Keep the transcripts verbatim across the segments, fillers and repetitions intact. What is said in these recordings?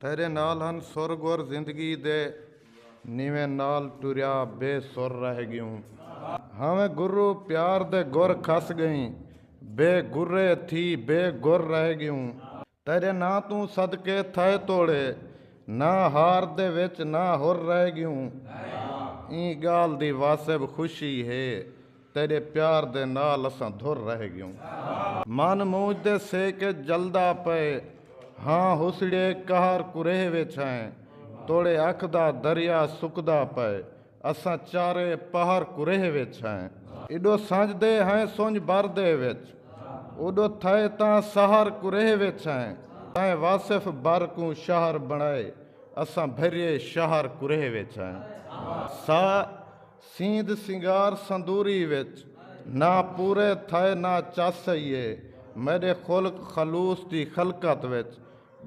تیرے نال ہن سر گر زندگی دے، نیویں نال ٹریا بے سر رہ ڳیوں۔ ہاویں گرو پیار دے گر کھس ڳئیں، بے گرے تھی بے گر رہ ڳیوں۔ تیرے ناں توں صدقے تھئے توڑے، نہ ہار دے وچ نہ ہر رہ ڳیوں۔ ایں ڳالھ دی واصف خوشی ہے، تیݙے پیار دے نال اساں دھر رہ ڳیوں۔ من مونجھ دے سیک اچ جلدا پئے، ہاں حسڑے قہر کریہہ وچ ہیں، توڑے اکھ دا دریا سکدا پئے، اساں چارے پہر کریہہ وچ ہیں۔ ایݙو سنڄ دے ہیں سنڄ بر دے وچ، اوݙو تھئے تاں سحر کریہہ وچ ہیں۔ تیں واصف بر کوں شہر بݨائے، اساں بھریے شہر کریہہ وچ ہیں۔ سا سیندھ سنگار سندوری وچ، نہ پورے تھئے نہ چس سہیے۔ میݙے خلق خلوص دی خلقت وچ،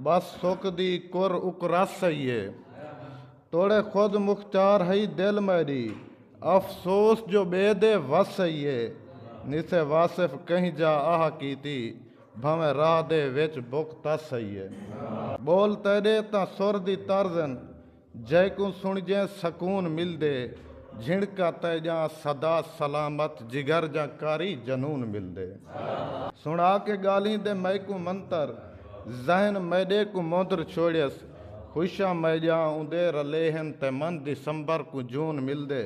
بس سک دی کر اک رس سہیے۔ توڑے خود مختار ہئی دل میݙی، افسوس جو ٻئے دے وس سہیے۔ نسے واصف کہیں جا آہ کیتی، بھانویں راہ دے وچ بک تس سہیے۔ ٻول تیݙے تاں سر دی طرز ہن، جئیں کوں سݨجیں سکون ملدے۔ جھنکا تیݙیاں سدا سلامت، جگر جاں کاری جنون ملدے۔ سݨا کے ڳالھیں دے میکوں منتر، ذہن میݙے کوں موندر چھوڑیس۔ خوشاں میݙیاں اوندے رلے ہن تے من دسمبر کوں جون ملدے۔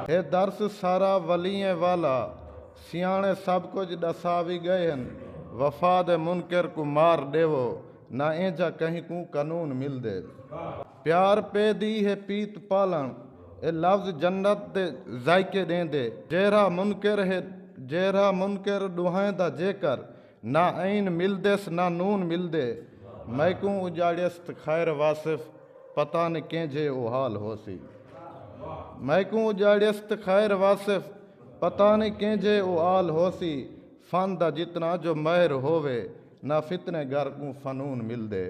ہے درس سارا ولیں والا، سیاݨے سب کجھ ݙسا وی ڳئے ہن۔ وفا دے منکر کوں مار ݙیوو، نہ اینجھا کہیں کوں قانون ملدے۔ پیار پے دی ہے پیت پالݨ، اے لفظ جنت دے ذائقے ݙیندے۔ جیرھا منکر ہے، جیرھا منکر ݙوہائیں دا جیکر، نہ عین ملدس نہ نون ملدے۔ میکوں اڄاڑیس تے خیر واصف، پتہ نی کینجھے او حال ہوسی۔ میکوں اڄاڑیس تے خیر واصف، پتہ نی کینجھے او حال ہوسی۔ فن دا جتنا جو مہر ہووے، نہ فتنے گر کوں فنون ملدے۔